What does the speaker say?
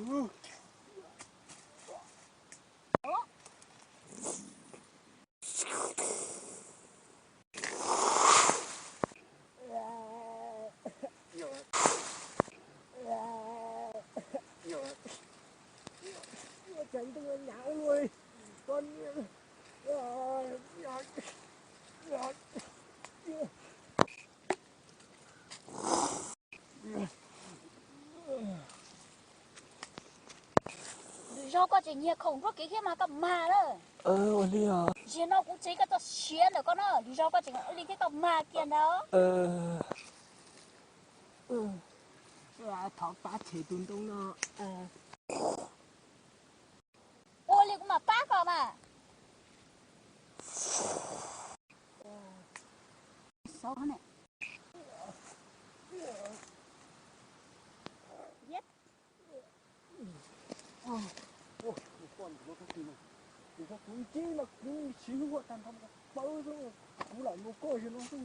Lwm zaug koj tseem nyiag khoom nruab kev thiab mas koj mag lawm. Ua li os. Zaum no kuv tseg koj txoj sia ntawm koj na, lwm zaug koj tseem ua li thiab koj mag kiag ntawd. Thov pab tshem tus ntoo no. Ua li kuv mam pab koj mas. Tag nrho pawg xwb, kuv lam nrog koj zi no xwb.